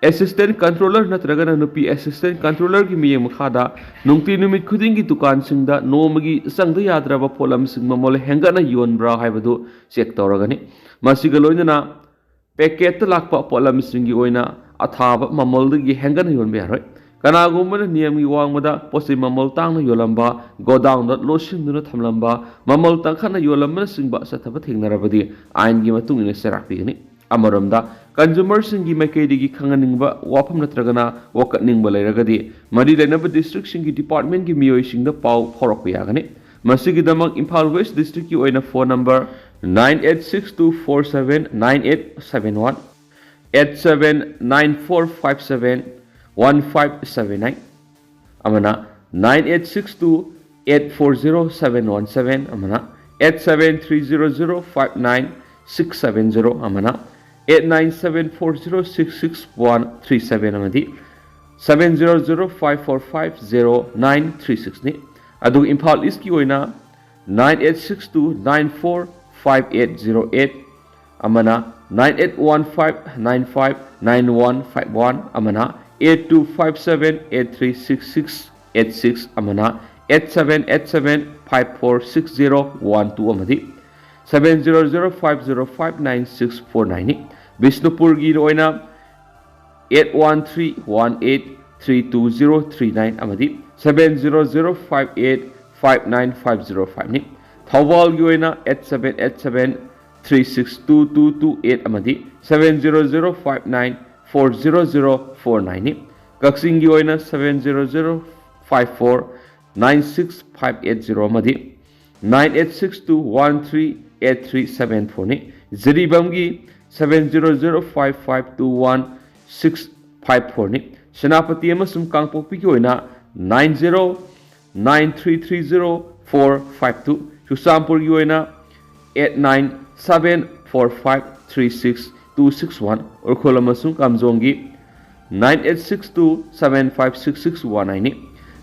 Assistant controller ꯅꯠꯇ꯭ꯔꯒꯅ ꯅꯨꯄꯤ assistant controllerꯒꯤ ꯃꯤꯠꯌꯦꯡ ꯃꯈꯥꯗ ꯅꯨꯡꯇꯤ ꯅꯨꯃꯤꯠ ꯈꯨꯗꯤꯡꯒꯤ ꯗꯨꯀꯥꯟꯁꯤꯡꯗ ꯅꯣꯡꯃꯒꯤ ꯆꯪꯗ ꯌꯥꯗ꯭ꯔꯕ ꯄꯣꯠꯂꯝꯁꯤꯡ ꯃꯃꯜ ꯍꯦꯟꯒꯠꯅ ꯌꯣꯟꯕ꯭ꯔꯥ ꯍꯥꯏꯕꯗꯨ check ꯇꯧꯔꯒꯅꯤ꯫ ꯃꯁꯤꯒ ꯂꯣꯏꯅꯅ packetꯇ ꯂꯥꯛꯄ ꯄꯣꯠꯂꯝꯁꯤꯡꯒꯤ ꯑꯣꯏꯅ ꯑꯊꯥꯕ ꯃꯃꯜꯗꯒꯤ ꯍꯦꯟꯒꯠꯅ ꯌꯣꯟꯕ ꯌꯥꯔꯣꯏ꯫ ꯀꯅꯥꯒꯨꯝꯕꯅ ꯅꯤꯌꯝꯒꯤ ꯋꯥꯡꯃꯗ ꯄꯣꯠꯆꯩ ꯃꯃꯜ ꯇꯥꯡꯅ ꯌꯣꯜꯂꯝꯕ, godownꯗ ꯂꯣꯠꯁꯤꯟꯗꯨꯅ ꯊꯝꯂꯝꯕ, ꯃꯃꯜ ꯇꯥꯡꯈꯠꯅ ꯌꯣꯜꯂꯝꯕꯅꯆꯤꯡꯕ ꯆꯠꯊꯕ ꯊꯦꯡꯅꯔꯕꯗꯤ ꯑꯥꯏꯟꯒꯤ ꯃꯇꯨꯡ ꯏꯟꯅ ꯆꯩꯔꯥꯛ ꯄꯤꯒꯅꯤ꯫ ꯑꯃꯔꯣꯝꯗ, consumerꯁꯤꯡꯒꯤ ꯃꯥꯏꯀꯩꯗꯒꯤ ꯈꯪꯍꯟꯅꯤꯡꯕ ꯋꯥꯐꯝ ꯅꯠꯇ꯭ꯔꯒꯅ ꯋꯥꯀꯠꯅꯤꯡꯕ ꯂꯩꯔꯒꯗꯤ ꯃꯔꯤ ꯂꯩꯅꯕ districtꯁꯤꯡꯒꯤ departmentꯀꯤ ꯃꯤꯑꯣꯏꯁꯤꯡꯗ ꯄꯥꯎ ꯐꯥꯎꯔꯛꯄ ꯌꯥꯒꯅꯤ꯫ ꯃꯁꯤꯒꯤꯗꯃꯛ ꯏꯝꯐꯥꯜ West districtꯀꯤ ꯑꯣꯏꯅ phone number nine eight six two four seven nine eight seven one, eight seven nine four five seven one five seven nine ꯑꯃꯅ nine eight six two eight four zero seven one seven ꯑꯃꯅ, eight seven three zero zero five nine six seven zero ꯑꯃꯅ, eight nine seven four zero six six one three seven ꯑꯃꯗꯤ seven zero zero five four five zero nine three sixꯅꯤ꯫ ꯑꯗꯨꯒ ꯏꯝꯐꯥꯜ ꯏꯁꯀꯤ ꯑꯣꯏꯅ nine eight six two nine four five eight zero eight ꯑꯃꯅ, nine eight one five nine five nine one five one ꯑꯃꯅ, eight two five seven eight three six six eight six ꯑꯃꯅ, eight seven eight seven five four six zero one two ꯑꯃꯗꯤ seven zero zero five zero five nine six four nineꯅꯤ꯫ ꯕꯤꯁꯅꯨꯄꯨꯔꯒꯤ ꯑꯣꯏꯅ eight one three one eight three two zero three nine ꯑꯃꯗꯤ seven zero zero five eight five nine five zero fiveꯅꯤ꯫ ꯊꯧꯕꯥꯜꯒꯤ ꯑꯣꯏꯅ eight seven eight seven three six two two two eight ꯑꯃꯗꯤ seven zero zero five nine four zero zero four nineꯅꯤ꯫ ꯀꯛꯆꯤꯡꯒꯤ ꯑꯣꯏꯅ seven zero zero five four nine six five eight zero ꯑꯃꯗꯤ nine eight six two one three eight three seven fourꯅꯤ꯫ ꯖꯤꯔꯤꯕꯥꯝꯒꯤ seven zero zero five five two one six five fourꯅꯤ꯫ Senapati ꯑꯃꯁꯨꯡ ꯀꯥꯡꯄꯣꯛꯄꯤꯒꯤ ꯑꯣꯏꯅ nine zero nine three three zero four five two, ꯆꯨꯔꯆꯥꯟꯄꯨꯔꯒꯤ ꯑꯣꯏꯅ eight nine seven four five three six two six one, Ukhrul ꯑꯃꯁꯨꯡ ꯀꯥꯝꯖꯣꯡꯒꯤ nine eight six two seven five six six one nineꯅꯤ꯫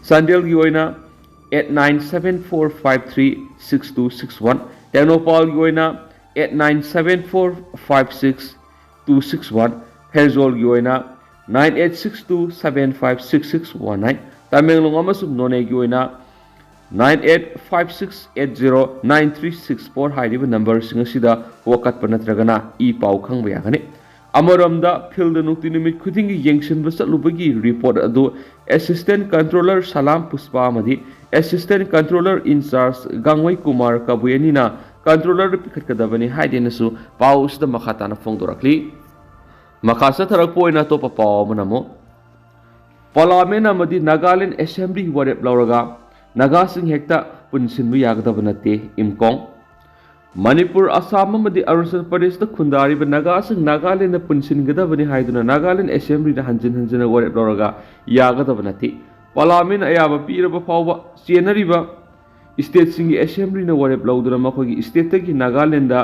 ꯆꯥꯟꯗꯦꯜꯒꯤ ꯑꯣꯏꯅ eight nine seven four five three six two six one, ꯇꯦꯡꯅꯧꯄꯜꯒꯤ ꯑꯣꯏꯅ eight nine seven four five six two six one, ꯐꯦꯔꯖꯣꯜꯒꯤ ꯑꯣꯏꯅ nine eight six two seven five six six one nine, Tamenglong ꯑꯃꯁꯨꯡ ꯅꯣꯅꯦꯒꯤ ꯑꯣꯏꯅ nine eight five six eight zero nine three six four ꯍꯥꯏꯔꯤꯕ ꯅꯝꯕꯔꯁꯤꯡ ꯑꯁꯤꯗ ꯋꯥꯀꯠꯄ ꯅꯠꯇ꯭ꯔꯒꯅ E ꯄꯥꯎ ꯈꯪꯕ ꯌꯥꯒꯅꯤ꯫ ꯑꯃꯔꯣꯝꯗ, ꯐꯤꯜꯗ ꯅꯨꯡꯇꯤ ꯅꯨꯃꯤꯠ ꯈꯨꯗꯤꯡꯒꯤ ꯌꯦꯡꯁꯤꯟꯕ ꯆꯠꯂꯨꯕꯒꯤ ꯔꯤꯄꯣꯔꯠ ꯑꯗꯨ ꯑꯦꯁꯤꯁꯇꯦꯟꯠ ꯀꯟꯇ꯭ꯔꯣꯂꯔ ꯁꯂꯥꯝ ꯄꯨꯁꯄꯥ ꯑꯃꯗꯤ ꯑꯦꯁꯤꯁꯇꯦꯟꯠ ꯀꯟꯇ꯭ꯔꯣꯂꯔ ꯏꯟꯆꯥꯔꯖ ꯒꯥꯡꯃꯩ ꯀꯨꯃꯥꯔ ꯀꯕꯨꯏ ꯑꯅꯤꯅ ꯀꯟꯇ꯭ꯔꯣꯂꯔꯗ ꯄꯤꯈꯠꯀꯗꯕꯅꯤ ꯍꯥꯏꯗꯦꯅꯁꯨ ꯄꯥꯎ ꯑꯁꯤꯗ ꯃꯈꯥ ꯇꯥꯅ ꯐꯣꯡꯗꯣꯔꯛꯂꯤ꯫ ꯃꯈꯥ ꯆꯠꯊꯔꯛꯄ ꯑꯣꯏꯅ ꯑꯇꯣꯞꯄ ꯄꯥꯎ ꯑꯃꯅ ꯑꯃꯨꯛ, ꯄꯥꯔꯂꯤꯌꯥꯃꯦꯟꯠ ꯑꯃꯗꯤ ꯅꯥꯒꯥꯂꯦꯟꯗ ꯑꯦꯁꯦꯝꯕ꯭ꯂꯤ ꯋꯥꯔꯦꯞ ꯂꯧꯔꯒ ꯅꯥꯒꯥꯁꯤꯡ ꯍꯦꯛꯇ ꯄꯨꯟꯁꯤꯟꯕ ꯌꯥꯒꯗꯕ ꯅꯠꯇꯦ, ꯏꯝꯀꯣꯡ꯫ ꯃꯅꯤꯄꯨꯔ, ꯑꯁꯥꯝ ꯑꯃꯗꯤ ꯑꯔꯨꯅꯥꯆꯜ ꯄ꯭ꯔꯗꯦꯁꯇ ꯈꯨꯟꯗꯥꯔꯤꯕ ꯅꯥꯒꯥꯁꯤꯡ ꯅꯥꯒꯥꯂꯦꯟꯗ ꯄꯨꯟꯁꯤꯟꯒꯗꯕꯅꯤ ꯍꯥꯏꯗꯨꯅ ꯅꯥꯒꯥꯂꯦꯟꯗ ꯑꯦꯁꯦꯝꯕ꯭ꯂꯤꯗ ꯍꯟꯖꯤꯟ ꯍꯟꯖꯤꯟꯅ ꯋꯥꯔꯦꯞ ꯂꯧꯔꯒ ꯌꯥꯒꯗꯕ ꯅꯠꯇꯦ꯫ ꯄꯥꯔꯂꯥꯃꯦꯟꯅ ꯑꯌꯥꯕ ꯄꯤꯔꯕ ꯐꯥꯎꯕ ꯆꯦꯟꯅꯔꯤꯕ stateꯁꯤꯡꯒꯤ assemblyꯅ ꯋꯥꯔꯦꯞ ꯂꯧꯗꯨꯅ ꯃꯈꯣꯏꯒꯤ stateꯇꯒꯤ ꯅꯥꯒꯥꯂꯦꯟꯗ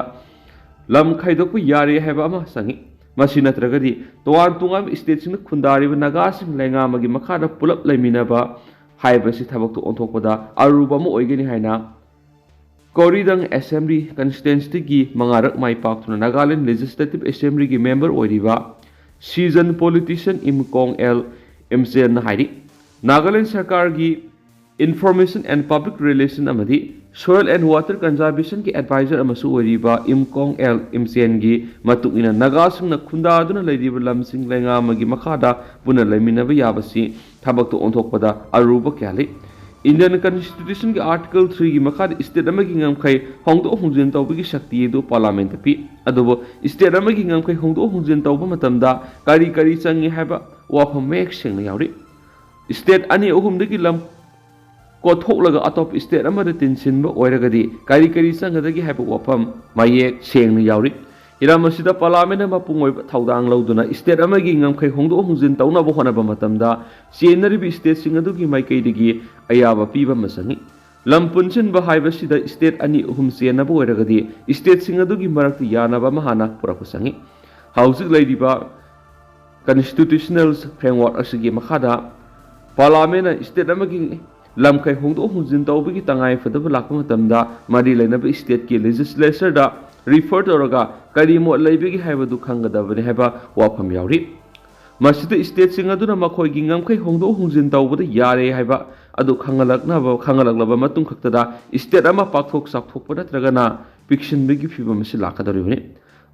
ꯂꯝ ꯈꯥꯏꯗꯣꯛꯄ ꯌꯥꯔꯦ ꯍꯥꯏꯕ ꯑꯃ ꯆꯪꯏ꯫ ꯃꯁꯤ ꯅꯠꯇ꯭ꯔꯒꯗꯤ ꯇꯣꯉꯥꯟ ꯇꯣꯉꯥꯟꯕ stateꯁꯤꯡꯗ ꯈꯨꯟꯗꯥꯔꯤꯕ ꯅꯥꯒꯥꯁꯤꯡ ꯂꯩꯉꯥꯛ ꯑꯃꯒꯤ ꯃꯈꯥꯗ ꯄꯨꯂꯞ ꯂꯩꯃꯤꯟꯅꯕ ꯍꯥꯏꯕꯁꯤ ꯊꯕꯛꯇꯨ ꯑꯣꯟꯊꯣꯛꯄꯗ ꯑꯔꯨꯕ ꯑꯃ ꯑꯣꯏꯒꯅꯤ ꯍꯥꯏꯅ ꯀꯣꯔꯤꯗꯪ assembly constituencyꯒꯤ ꯃꯉꯥꯔꯛ ꯃꯥꯏ ꯄꯥꯛꯇꯨꯅ ꯅꯥꯒꯥꯂꯦꯟ Legislative Assemblyꯒꯤ member ꯑꯣꯏꯔꯤꯕ seasoned politician ꯏꯝꯀꯣꯡ ꯑꯦꯜ ꯏꯝꯆꯦꯟꯅ ꯍꯥꯏꯔꯤ꯫ ꯅꯥꯒꯥꯂꯦꯟ ꯁꯔꯀꯥꯔꯒꯤ Information and Public Relation ꯑꯃꯗꯤ Soil and Water Conservationꯒꯤ advisor ꯑꯃꯁꯨ ꯑꯣꯏꯔꯤꯕ ꯏꯝꯀꯣꯡ ꯑꯦꯜ ꯏꯝꯆꯦꯟꯒꯤ ꯃꯇꯨꯡ ꯏꯟꯅ ꯅꯥꯒꯥꯁꯤꯡꯅ ꯈꯨꯟꯗꯥꯗꯨꯅ ꯂꯩꯔꯤꯕ ꯂꯝꯁꯤꯡ ꯂꯩꯉꯥꯛ ꯑꯃꯒꯤ ꯃꯈꯥꯗ ꯄꯨꯟꯅ ꯂꯩꯃꯤꯟꯅꯕ ꯌꯥꯕꯁꯤ ꯊꯕꯛꯇ ꯑꯣꯟꯊꯣꯛꯄꯗ ꯑꯔꯨꯕ ꯀꯌꯥ ꯂꯩ꯫ Indian Constitutionꯒꯤ Article threeꯒꯤ ꯃꯈꯥꯗ state ꯑꯃꯒꯤ ꯉꯝꯈꯩ ꯍꯣꯡꯗꯣꯛ ꯍꯣꯡꯖꯤꯟ ꯇꯧꯕꯒꯤ ꯁꯛꯇꯤ ꯑꯗꯨ ꯄꯥꯔꯂꯥꯃꯦꯟꯗ ꯄꯤ꯫ ꯑꯗꯨꯕꯨ state ꯑꯃꯒꯤ ꯉꯝꯈꯩ ꯍꯣꯡꯗꯣꯛ ꯍꯣꯡꯖꯤꯟ ꯇꯧꯕ ꯃꯇꯝꯗ ꯀꯔꯤ ꯀꯔꯤ ꯆꯪꯏ ꯍꯥꯏꯕ ꯋꯥꯐꯝ ꯃꯌꯦꯛ ꯁꯦꯡꯅ ꯌꯥꯎꯔꯤ꯫ State ꯑꯅꯤ ꯑꯍꯨꯝꯗꯒꯤ ꯂꯝ ꯀꯣꯠꯊꯣꯛꯂꯒ ꯑꯇꯣꯞꯄ state ꯑꯃꯗ ꯇꯤꯟꯁꯤꯟꯕ ꯑꯣꯏꯔꯒꯗꯤ ꯀꯔꯤ ꯀꯔꯤ ꯆꯪꯒꯗꯒꯦ ꯍꯥꯏꯕ ꯋꯥꯐꯝ ꯃꯌꯦꯛ ꯁꯦꯡꯅ ꯌꯥꯎꯔꯤ꯫ ꯍꯤꯔꯝ ꯑꯁꯤꯗ ꯄꯥꯔꯂꯥꯃꯦꯟꯅ ꯃꯄꯨꯡ ꯑꯣꯏꯕ ꯊꯧꯗꯥꯡ ꯂꯧꯗꯨꯅ state ꯑꯃꯒꯤ ꯉꯝꯈꯩ ꯍꯣꯡꯗꯣꯛ ꯍꯣꯡꯖꯤꯟ ꯇꯧꯅꯕ ꯍꯣꯠꯅꯕ ꯃꯇꯝꯗ ꯆꯦꯟꯅꯔꯤꯕ stateꯁꯤꯡ ꯑꯗꯨꯒꯤ ꯃꯥꯏꯀꯩꯗꯒꯤ ꯑꯌꯥꯕ ꯄꯤꯕ ꯑꯃ ꯆꯪꯏ꯫ ꯂꯝ ꯄꯨꯟꯁꯤꯟꯕ ꯍꯥꯏꯕꯁꯤꯗ state ꯑꯅꯤ ꯑꯍꯨꯝ ꯆꯦꯟꯅꯕ ꯑꯣꯏꯔꯒꯗꯤ stateꯁꯤꯡ ꯑꯗꯨꯒꯤ ꯃꯔꯛꯇ ꯌꯥꯅꯕ ꯑꯃ ꯍꯥꯟꯅ ꯄꯨꯔꯛꯄ ꯆꯪꯏ꯫ ꯍꯧꯖꯤꯛ ꯂꯩꯔꯤꯕ constitutional framework ꯑꯁꯤꯒꯤ ꯃꯈꯥꯗ ꯄꯥꯔꯂꯥꯃꯦꯟꯅ state ꯑꯃꯒꯤ ꯂꯝꯈꯩ ꯍꯣꯡꯗꯣꯛ ꯍꯣꯡꯖꯤꯟ ꯇꯧꯕꯒꯤ ꯇꯉꯥꯏ ꯐꯗꯕ ꯂꯥꯛꯄ ꯃꯇꯝꯗ ꯃꯔꯤ ꯂꯩꯅꯕ stateꯀꯤ legislatureꯗ refer ꯇꯧꯔꯒ ꯀꯔꯤ ꯃꯣꯠ ꯂꯩꯕꯒꯦ ꯍꯥꯏꯕꯗꯨ ꯈꯪꯒꯗꯕꯅꯤ ꯍꯥꯏꯕ ꯋꯥꯐꯝ ꯌꯥꯎꯔꯤ꯫ ꯃꯁꯤꯗ stateꯁꯤꯡ ꯑꯗꯨꯅ ꯃꯈꯣꯏꯒꯤ ꯉꯝꯈꯩ ꯍꯣꯡꯗꯣꯛ ꯍꯣꯡꯖꯤꯟ ꯇꯧꯕꯗ ꯌꯥꯔꯦ ꯍꯥꯏꯕ ꯑꯗꯨ ꯈꯪꯍꯜꯂꯛꯅꯕ, ꯈꯪꯍꯜꯂꯛꯂꯕ ꯃꯇꯨꯡ ꯈꯛꯇꯗ state ꯑꯃ ꯄꯥꯛꯊꯣꯛ ꯆꯥꯎꯊꯣꯛꯄ ꯅꯠꯇ꯭ꯔꯒꯅ ꯄꯤꯛꯁꯤꯟꯕꯒꯤ ꯐꯤꯕꯝ ꯑꯁꯤ ꯂꯥꯛꯀꯗꯧꯔꯤꯕꯅꯤ꯫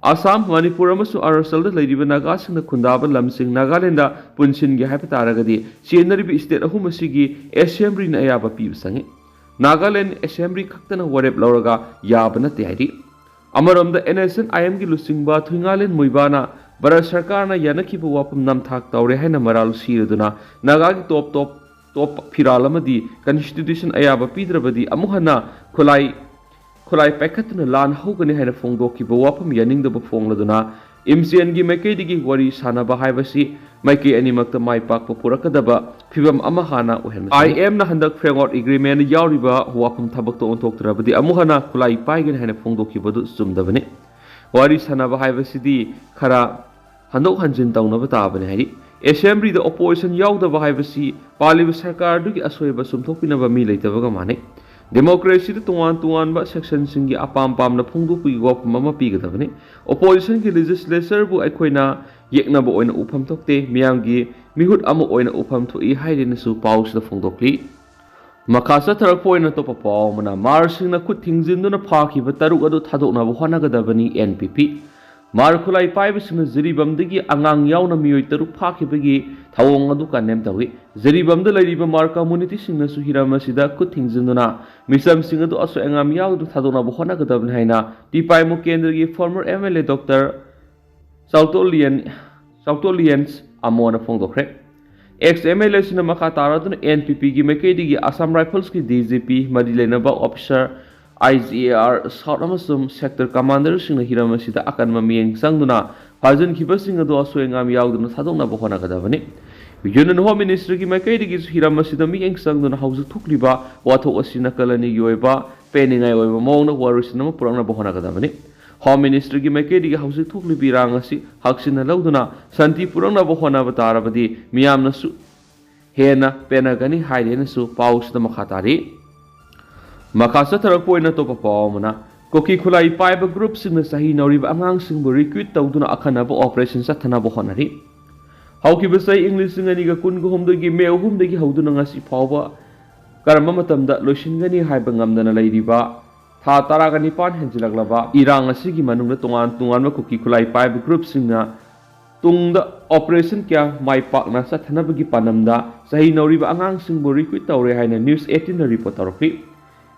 ꯑꯁꯥꯝ, ꯃꯅꯤꯄꯨꯔ ꯑꯃꯁꯨꯡ ꯑꯔꯨꯅꯥꯆꯜꯗ ꯂꯩꯔꯤꯕ ꯅꯥꯒꯥꯁꯤꯡꯅ ꯈꯨꯟꯗꯥꯕ ꯂꯝꯁꯤꯡ ꯅꯥꯒꯥꯂꯦꯟꯗ ꯄꯨꯟꯁꯤꯟꯒꯦ ꯍꯥꯏꯕ ꯇꯥꯔꯒꯗꯤ ꯆꯦꯟꯅꯔꯤꯕ state ꯑꯍꯨꯝ ꯑꯁꯤꯒꯤ assemblyꯅ ꯑꯌꯥꯕ ꯄꯤꯕ ꯆꯪꯏ꯫ ꯅꯥꯒꯥꯂꯦꯟ assembly ꯈꯛꯇꯅ ꯋꯥꯔꯦꯞ ꯂꯧꯔꯒ ꯌꯥꯕ ꯅꯠꯇꯦ ꯍꯥꯏꯔꯤ꯫ ꯑꯃꯔꯣꯝꯗ NSCN-IMꯒꯤ ꯂꯨꯆꯤꯡꯕ ꯊꯨꯏꯉꯥꯂꯦꯟ ꯃꯨꯏꯕꯥꯅ ꯚꯥꯔꯠ ꯁꯔꯀꯥꯔꯅ ꯌꯥꯅꯈꯤꯕ ꯋꯥꯐꯝ ꯅꯝꯊꯥꯛ ꯇꯧꯔꯦ ꯍꯥꯏꯅ ꯃꯔꯥꯜ ꯁꯤꯔꯗꯨꯅ ꯅꯥꯒꯥꯒꯤ ꯇꯣꯞ ꯇꯣꯞ ꯇꯣꯞ ꯐꯤꯔꯥꯜ ꯑꯃꯗꯤ constitution ꯑꯌꯥꯕ ꯄꯤꯗ꯭ꯔꯕꯗꯤ ꯑꯃꯨꯛ ꯍꯟꯅ ꯈꯨꯠꯂꯥꯏ ꯈꯨꯠꯂꯥꯏ ꯄꯥꯏꯈꯠꯇꯨꯅ ꯂꯥꯟ ꯍꯧꯒꯅꯤ ꯍꯥꯏꯅ ꯐꯣꯡꯗꯣꯛꯈꯤꯕ ꯋꯥꯐꯝ ꯌꯥꯅꯤꯡꯗꯕ ꯐꯣꯡꯂꯗꯨꯅ ꯏꯝꯆꯦꯟꯒꯤ ꯃꯥꯏꯀꯩꯗꯒꯤ ꯋꯥꯔꯤ ꯁꯥꯟꯅꯕ ꯍꯥꯏꯕꯁꯤ ꯃꯥꯏꯀꯩ ꯑꯅꯤꯃꯛꯇ ꯃꯥꯏ ꯄꯥꯛꯄ ꯄꯨꯔꯛꯀꯗꯕ ꯐꯤꯕꯝ ꯑꯃ ꯍꯥꯟꯅ ꯑꯣꯏꯍꯟꯕ꯫ ꯑꯥꯏ ꯑꯦꯝꯅ ꯍꯟꯗꯛ framework agreement ꯌꯥꯎꯔꯤꯕ ꯋꯥꯐꯝ ꯊꯕꯛꯇ ꯑꯣꯟꯊꯣꯛꯇ꯭ꯔꯕꯗꯤ ꯑꯃꯨꯛ ꯍꯟꯅ ꯈꯨꯠꯂꯥꯏ ꯄꯥꯏꯒꯅꯤ ꯍꯥꯏꯅ ꯐꯣꯡꯗꯣꯛꯈꯤꯕꯗꯨ ꯆꯨꯝꯗꯕꯅꯤ꯫ ꯋꯥꯔꯤ ꯁꯥꯟꯅꯕ ꯍꯥꯏꯕꯁꯤꯗꯤ ꯈꯔ ꯍꯟꯗꯣꯛ ꯍꯟꯖꯤꯟ ꯇꯧꯅꯕ ꯇꯥꯕꯅꯤ ꯍꯥꯏꯔꯤ꯫ Assemblyꯗ opposition ꯌꯥꯎꯗꯕ ꯍꯥꯏꯕꯁꯤ ꯄꯥꯜꯂꯤꯕ ꯁꯔꯀꯥꯔꯗꯨꯒꯤ ꯑꯁꯣꯏꯕ ꯆꯨꯝꯊꯣꯛꯄꯤꯅꯕ ꯃꯤ ꯂꯩꯇꯕꯒ ꯃꯥꯟꯅꯩ꯫ Democracyꯗ ꯇꯣꯉꯥꯟ ꯇꯣꯉꯥꯟꯕ sectionꯁꯤꯡꯒꯤ ꯑꯄꯥꯝ ꯄꯥꯝꯅ ꯐꯣꯡꯗꯣꯛꯄꯒꯤ ꯋꯥꯐꯝ ꯑꯃ ꯄꯤꯒꯗꯕꯅꯤ꯫ Oppositionꯒꯤ legislatureꯕꯨ ꯑꯩꯈꯣꯏꯅ ꯌꯦꯛꯅꯕ ꯑꯣꯏꯅ ꯎꯐꯝ ꯊꯣꯛꯇꯦ, ꯃꯤꯌꯥꯝꯒꯤ ꯃꯤꯍꯨꯠ ꯑꯃ ꯑꯣꯏꯅ ꯎꯐꯝ ꯊꯣꯛꯏ ꯍꯥꯏꯗꯨꯅꯁꯨ ꯄꯥꯎꯁꯤꯗ ꯐꯣꯡꯗꯣꯛꯂꯤ꯫ ꯃꯈꯥ ꯆꯠꯊꯔꯛꯄ ꯑꯣꯏꯅ ꯑꯇꯣꯞꯄ ꯄꯥꯎ ꯑꯃꯅ, ꯃꯥꯔꯁꯤꯡꯅ ꯈꯨꯠ ꯊꯤꯡꯖꯤꯟꯗꯨꯅ ꯐꯥꯈꯤꯕ ꯇꯔꯨꯛ ꯑꯗꯨ ꯊꯥꯗꯣꯛꯅꯕ ꯍꯣꯠꯅꯒꯗꯕꯅꯤ, ꯑꯦꯟ ꯄꯤ ꯄꯤ꯫ ꯃꯥꯔ ꯈꯨꯠꯂꯥꯏ ꯄꯥꯏꯕꯁꯤꯡꯅ ꯖꯤꯔꯤꯕꯥꯝꯗꯒꯤ ꯑꯉꯥꯡ ꯌꯥꯎꯅ ꯃꯤꯑꯣꯏ ꯇꯔꯨꯛ ꯐꯥꯈꯤꯕꯒꯤ ꯊꯧꯑꯣꯡ ꯑꯗꯨ condemn ꯇꯧꯏ꯫ ꯖꯤꯔꯤꯕꯥꯝꯗ ꯂꯩꯔꯤꯕ ꯃꯥꯔ communityꯁꯤꯡꯅꯁꯨ ꯍꯤꯔꯝ ꯑꯁꯤꯗ ꯈꯨꯠ ꯊꯤꯡꯖꯤꯟꯗꯨꯅ ꯃꯤꯆꯝꯁꯤꯡ ꯑꯗꯨ ꯑꯁꯣꯏ ꯑꯉꯥꯝ ꯌꯥꯎꯗꯅ ꯊꯥꯗꯣꯛꯅꯕ ꯍꯣꯠꯅꯒꯗꯕꯅꯤ ꯍꯥꯏꯅ ꯇꯤꯄꯥꯏꯃꯨ ꯀꯦꯟꯗ꯭ꯔꯒꯤ former M L A Doctor ꯆꯥꯎꯇꯣꯂꯤꯌꯟ, ꯆꯥꯎꯇꯣꯂꯤꯌꯟꯁ ꯑꯃꯣꯅ ꯐꯣꯡꯗꯣꯛꯈ꯭ꯔꯦ꯫ Ex M L Aꯁꯤꯡꯅ ꯃꯈꯥ ꯇꯥꯔꯗꯨꯅ ꯑꯦꯟ ꯄꯤ ꯄꯤꯒꯤ ꯃꯥꯏꯀꯩꯗꯒꯤ Assam Riflesꯀꯤ D G P, ꯃꯔꯤ ꯂꯩꯅꯕ officer, I G A R South ꯑꯃꯁꯨꯡ sector commanderꯁꯤꯡꯅ ꯍꯤꯔꯝ ꯑꯁꯤꯗ ꯑꯀꯟꯕ ꯃꯤꯠꯌꯦꯡ ꯆꯪꯗꯨꯅ ꯐꯥꯖꯤꯟꯈꯤꯕꯁꯤꯡ ꯑꯗꯨ ꯑꯁꯣꯏ ꯑꯉꯥꯝ ꯌꯥꯎꯗꯅ ꯊꯥꯗꯣꯛꯅꯕ ꯍꯣꯠꯅꯒꯗꯕꯅꯤ꯫ Union Home Ministryꯒꯤ ꯃꯥꯏꯀꯩꯗꯒꯤꯁꯨ ꯍꯤꯔꯝ ꯑꯁꯤꯗ ꯃꯤꯠꯌꯦꯡ ꯆꯪꯗꯨꯅ ꯍꯧꯖꯤꯛ ꯊꯣꯛꯂꯤꯕ ꯋꯥꯊꯣꯛ ꯑꯁꯤ ꯅꯥꯀꯜ ꯑꯅꯤꯒꯤ ꯑꯣꯏꯕ ꯄꯦꯟꯅꯤꯡꯉꯥꯏ ꯑꯣꯏꯕ ꯃꯑꯣꯡꯗ ꯋꯥꯔꯣꯏꯁꯤꯟ ꯑꯃ ꯄꯨꯔꯛꯅꯕ ꯍꯣꯠꯅꯒꯗꯕꯅꯤ꯫ Home Ministryꯒꯤ ꯃꯥꯏꯀꯩꯗꯒꯤ ꯍꯧꯖꯤꯛ ꯊꯣꯛꯂꯤꯕ ꯏꯔꯥꯡ ꯑꯁꯤ ꯍꯛꯆꯤꯟꯅ ꯂꯧꯗꯨꯅ ꯁꯥꯟꯇꯤ ꯄꯨꯔꯛꯅꯕ ꯍꯣꯠꯅꯕ ꯇꯥꯔꯕꯗꯤ ꯃꯤꯌꯥꯝꯅꯁꯨ ꯍꯦꯟꯅ ꯄꯦꯟꯅꯒꯅꯤ ꯍꯥꯏꯔꯦꯅꯁꯨ ꯄꯥꯎꯁꯤꯗ ꯃꯈꯥ ꯇꯥꯔꯤ꯫ ꯃꯈꯥ ꯆꯠꯊꯔꯛꯄ ꯑꯣꯏꯅ ꯑꯇꯣꯞꯄ ꯄꯥꯎ ꯑꯃꯅ, ꯀꯨꯀꯤ ꯈꯨꯠꯂꯥꯏ ꯄꯥꯏꯕ groupꯁꯤꯡꯅ ꯆꯍꯤ ꯅꯧꯔꯤꯕ ꯑꯉꯥꯡꯁꯤꯡꯕꯨ recruit ꯇꯧꯗꯨꯅ ꯑꯈꯟꯅꯕ operation ꯆꯠꯊꯅꯕ ꯍꯣꯠꯅꯔꯤ꯫ ꯍꯧꯈꯤꯕ ꯆꯍꯤ ꯏꯪ ꯂꯤꯁꯤꯡ ꯑꯅꯤꯒ ꯀꯨꯟꯒ ꯍꯨꯝꯗꯣꯏꯒꯤ ꯃꯦ ꯑꯍꯨꯝꯗꯒꯤ ꯍꯧꯗꯨꯅ ꯉꯁꯤ ꯐꯥꯎꯕ ꯀꯔꯝꯕ ꯃꯇꯝꯗ ꯂꯣꯏꯁꯤꯟꯒꯅꯤ ꯍꯥꯏꯕ ꯉꯝꯗꯅ ꯂꯩꯔꯤꯕ ꯊꯥ ꯇꯔꯥꯒ ꯅꯤꯄꯥꯟ ꯍꯦꯟꯖꯤꯜꯂꯛꯂꯕ ꯏꯔꯥꯡ ꯑꯁꯤꯒꯤ ꯃꯅꯨꯡꯗ ꯇꯣꯉꯥꯟ ꯇꯣꯉꯥꯟꯕ ꯀꯨꯀꯤ ꯈꯨꯠꯂꯥꯏ ꯄꯥꯏꯕ groupꯁꯤꯡꯅ ꯇꯨꯡꯗ operation ꯀꯌꯥ ꯃꯥꯏ ꯄꯥꯛꯅ ꯆꯠꯊꯅꯕꯒꯤ ꯄꯥꯟꯗꯝꯗ ꯆꯍꯤ ꯅꯧꯔꯤꯕ ꯑꯉꯥꯡꯁꯤꯡꯕꯨ recruit ꯇꯧꯔꯦ ꯍꯥꯏꯅ News eighteenꯅ report ꯇꯧꯔꯛꯂꯤ꯫